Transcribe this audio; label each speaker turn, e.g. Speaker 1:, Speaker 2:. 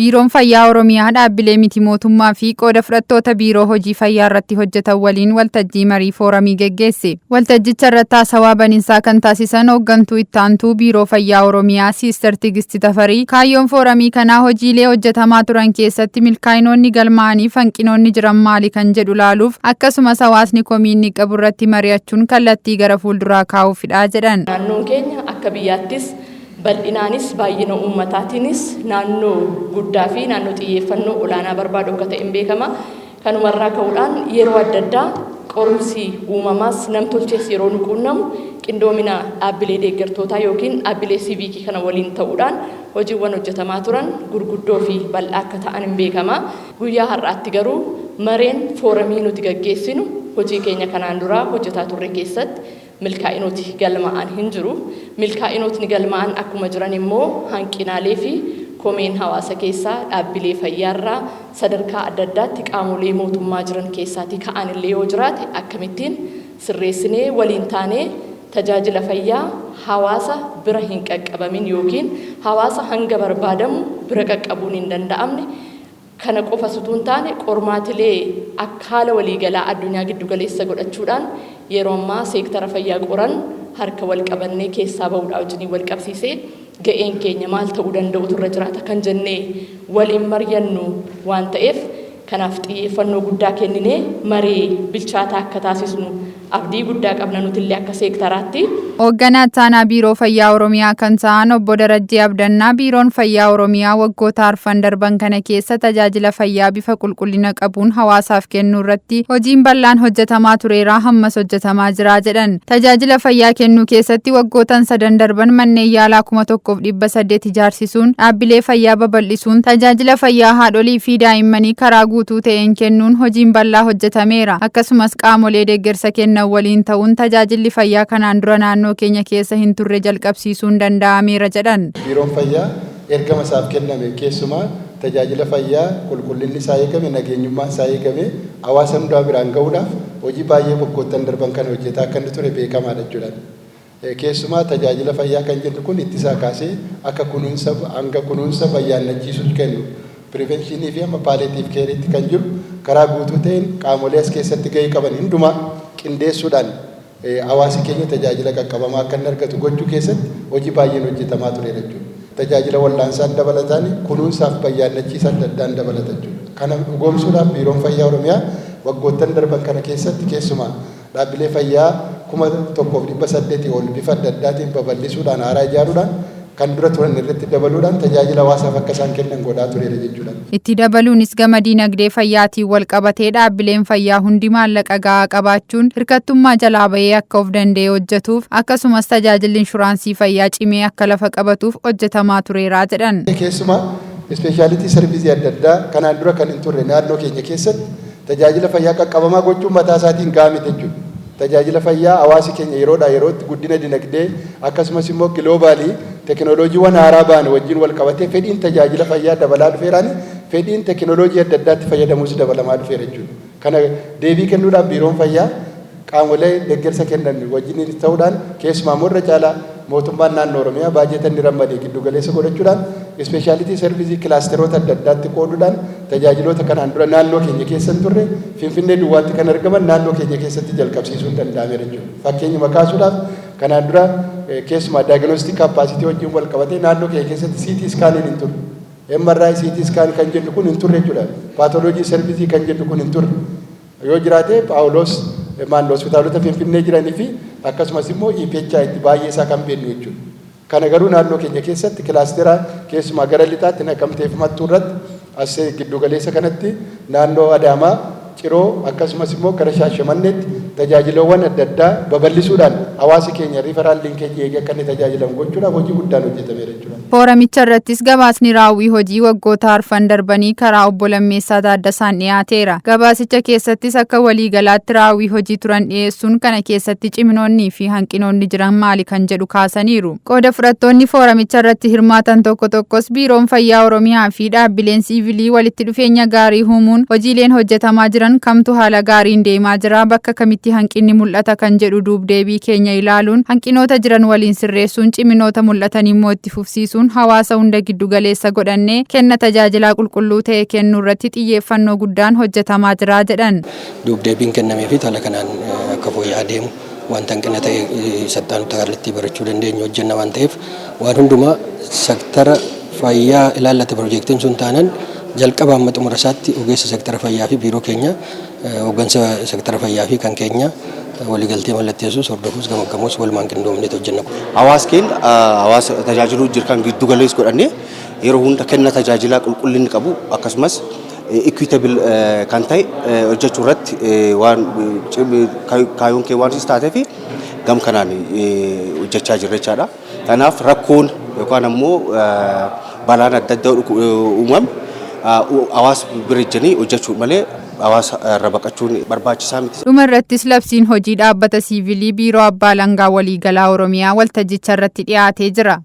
Speaker 1: Biiroon Fayyaa Oromiyaa dhaabbilee miti mootummaa fi qooda fudhattoota biiroo hojii fayyaa irratti hojjetan waliin waltajjii marii fooramii geggeesse. Waltajjicha irratti haasawaa baniinsaa kan taasisan hooggantuu itti aantuu Biiroo Fayyaa Oromiyaa Siister Tigisti Tafarii, kaayyoon fooramii kanaa hojiilee hojjetamaa turan keessatti milkaa'inoonni galmaa'anii hanqinoonni jiran maali kan jedhu laaluuf, akkasumas hawaasni komii inni qabu irratti mari'achuun kallattii gara fuulduraa kaa'uufidha jedhan.
Speaker 2: Naannoon keenya akka biyyaattis bal'inaanis baay'ina uummataatiinis naannoo guddaa fi naannoo xiyyeeffannoo olaanaa barbaadu akka ta'e hin beekama. Kanumarraa ka'uudhaan yeroo adda addaa qorumsi uumamaas namtolchees yeroo nu quunnamu qindoomina dhaabbilee deeggartootaa yookiin dhaabbilee siiviikii kana waliin ta'uudhaan hojiiwwan hojjetamaa turan gurguddoo fi bal'aa akka ta'an hin beekama. Guyyaa har'aatti garuu mareen fooramii nuti gaggeessinu hojii keenya kanaan duraa hojjetaa turre keessatti milkaa'inooti galmaa'an hin jiru. Milkaa'inootni galmaa'an akkuma jiran immoo hanqinaalee fi komeen hawaasa keessaa, dhaabbilee fayyaarraa, sadarkaa adda addaatti qaamolee mootummaa jiran keessaatii ka'an illee yoo jiraate, akkamittiin sirreessinee waliin taanee tajaajila fayyaa hawaasa bira hin qaqqabamin yookiin hawaasa hanga barbaadamu bira qaqqabuun hin danda'amne kana qofa utuu hin taane, qormaatilee akka haala waliigalaa addunyaa giddugaleessa godhachuudhaan yeroo ammaa seektara fayyaa qoran harka wal qabannee keessaa bahuudhaa wajjiniin wal qabsiisee ga'een keenya maal ta'uu danda'utu irra jiraata kan jennee waliin mari'annu waan ta'eef, kanaaf xiyyeeffannoo guddaa kenninee maree bilchaataa akka taasisnu abdii guddaa qabna nutillee akka seektaraatti.
Speaker 1: Hoogganaa Ittaanaa Biiroo Fayyaa Oromiyaa kan ta'an Obbo Darajjee Abdannaa, Biiroon Fayyaa Oromiyaa waggoota arfan darban kana keessa tajaajila fayyaa bifa qulqullina qabuun hawaasaaf kennuu irratti hojiin bal'aan hojjetamaa tureera, hammas hojjetamaa jira jedhan. Tajaajila fayyaa kennuu keessatti waggootan sadan darban manneen yaalaa 1800 ijaarsisuun, dhaabbilee fayyaa babal'isuun, tajaajila fayyaa haadholii fi daa'immanii karaa guutuu ta'een kennuun hojiin bal'aa hojjetameera. Akkasumas qaamolee deeggarsa kennan waliin ta'uun tajaajilli fayyaa kanaan dura naannoo keenya keessa hin turre jalqabsiisuun danda'ameera jedhan.
Speaker 3: Biiroon fayyaa ergama isaaf kenname, keessumaa tajaajila fayyaa qulqullinni isaa eegame, nageenyummaan isaa eegame hawaasa hundaa biraan gahuudhaaf hojii baay'ee waggoottan darban kana hojjetaa akka inni ture beekamaadha jechuudha. Keessumaa tajaajila fayyaa kan jennu kun ittisaa kaasee akka kunuunsa hanga kunuunsa bayyaannachiisuu kennu, prevention fi amma palliative careitti kan jiru, karaa guutuu ta'een qaamolee as keessatti gahee qaban hundumaa qindeessuudhaan hawaasi keenya tajaajila qaqqabamaa akka inni argatu gochuu keessatti hojii baay'een hojjetamaa ture jechuudha. Tajaajila wallaansaan dabalataan kunuunsaaf bayyaannachiisa adda addaan dabalata jechuudha. Kana dhugoomsuudhaaf Biiroon Fayyaa Oromiyaa waggoottan darban kana keessatti keessumaa dhaabbilee fayyaa 1800 ol bifa adda addaatiin babal'isuudhaan, haaraa ijaaruudhaan, kan dura turan irratti dabaluudhaan tajaajila hawaasaaf akka isaan kennan godhaa tureera jechuudha.
Speaker 1: Itti dabaluunis gama diinagdee fayyaatiin wal qabatee dhaabbileen fayyaa hundi maallaqa gahaa qabaachuun hirkattummaa jalaa bahee akka of danda'ee hojjetuuf, akkasumas tajaajilli inshuraansii fayyaa cimee akka lafa qabatuuf hojjetamaa tureera jedhan.
Speaker 3: Keessumaa specialty service adda addaa kanaan dura kan hin turre naannoo keenya keessatti tajaajila fayyaa qaqqabamaa gochuun mataa isaatiin gahaa miti jechuudha. Tajaajila fayyaa hawaasi keenya yeroodhaa yerootti guddina dinagdee akkasumas immoo global teekinooloojiiwwan haaraa ba'an wajjin wal qabatee fedhiin tajaajila fayyaa dabalaa dhufeeraan, fedhiin teekinooloojii adda addaatti fayyadamuus dabalamaa dhufeera jechuudha. Kana deebii kennuudhaaf Biiroon Fayyaa qaamolee deeggarsa kennan wajjin ta'uudhaan, keessumaa immoo irra caalaa mootummaan naannoo Oromiyaa baajeta inni rammadee giddu galeessa godhachuudhaan, specialty service clusteroota adda addaatti qooduudhaan tajaajiloota kanaan dura naannoo keenya keessa hin turre, Finfinnee duwwaatti kan argaman naannoo keenya keessatti jalqabsiisuun danda'ameera jechuudha. Fakkeenyuma kaasuudhaaf, kanaan dura keessumaa diagnostic capacity wajjin wal qabatee naannoo keenya keessatti CT scaniin hin turre. MRI, CT scan kan jennu kun hin turre jechuudha. Pathology service kan jennu kun hin turre. Yoo jiraate Paawuloos maal hospitaalota Finfinnee jiranii fi akkasumas immoo EPHI itti baay'ee isaa kan beeknu jechuudha. Kana garuu naannoo keenya keessatti cluster keessumaa gara lixaatti Naqamteef Mattuu irratti, as giddu galeessa kanatti naannoo Adaamaa, Ciroo, akkasumas immoo gara Shaashamanneetti tajaajilawwan adda addaa babal'isuudhaan hawaasi keenya referral linkage eegee akka inni tajaajilamu gochuudhaaf hojii guddaan hojjetameera jechuudha.
Speaker 1: Fooramicha irrattis gabaasni raawwii hojii waggoota arfan darbanii karaa Obbo Lammeessaa Taaddasaan dhiyaateera. Gabaasicha keessattis akka waliigalaatti raawwii hojii turan dhiyeessuun kana keessatti ciminoonnii fi hanqinoonni jiran maali kan jedhu kaasaniiru. Qooda fudhattoonni fooramicha irratti hirmaatan tokko tokkos Biiroon Fayyaa Oromiyaa fi dhaabbileen siivilii walitti dhufeenya gaarii uumuun hojiileen hojjetamaa jiran jiran kamtu haala gaariin deemaa jira, bakka kamitti hanqinni mul'ata kan jedhu duub-deebii keenya ilaaluun hanqinoota jiran waliin sirreessuun, ciminoota mul'atan immoo itti fufsiisuun, hawaasa hunda giddu galeessa godhannee kenna tajaajilaa qulqulluu ta'e kennuu irratti xiyyeeffannoo guddaan hojjetamaa jira jedhan.
Speaker 4: Duub-deebiin kennamee fi haala kanaan akka fooyya'aa deemu, wanta hanqina ta'e saxxaanutti kallattii barachuu dandeenyu hojjenna waan ta'eef, waan hundumaa sektara fayyaa ilaallata piroojeektiin sun taanan jalqaba amma xumura isaatti ogeessa sektara fayyaa fi biiroo keenya, hooggansa sektara fayyaa fi kan keenya waliigaltee mallatteessuus, hordofuus, gamaggamuus walumaan qindoomnee hojjenna.
Speaker 5: Hawaasa keenya hawaasa tajaajiluu jiru kan giddu galeessa godhannee yeroo hunda kenna tajaajilaa qulqullinni qabu, akkasumas equitable kan ta'e hojjechuu irratti waan kaayyoon kee waan taatee fi gam kanaan hojjechaa jirra jechaadha. Kanaaf rakkoon yookaan ammoo balaan adda addaa uumame hawaasa bira ejjanii hojjechuu malee hawaasa irra baqachuun barbaachisaa miti.
Speaker 1: Dhuma irrattis labsiin hojii dhaabbata siivilii Biiroo Abbaa Alangaa Waliigalaa Oromiyaa waltajjicha irratti dhiyaatee jira.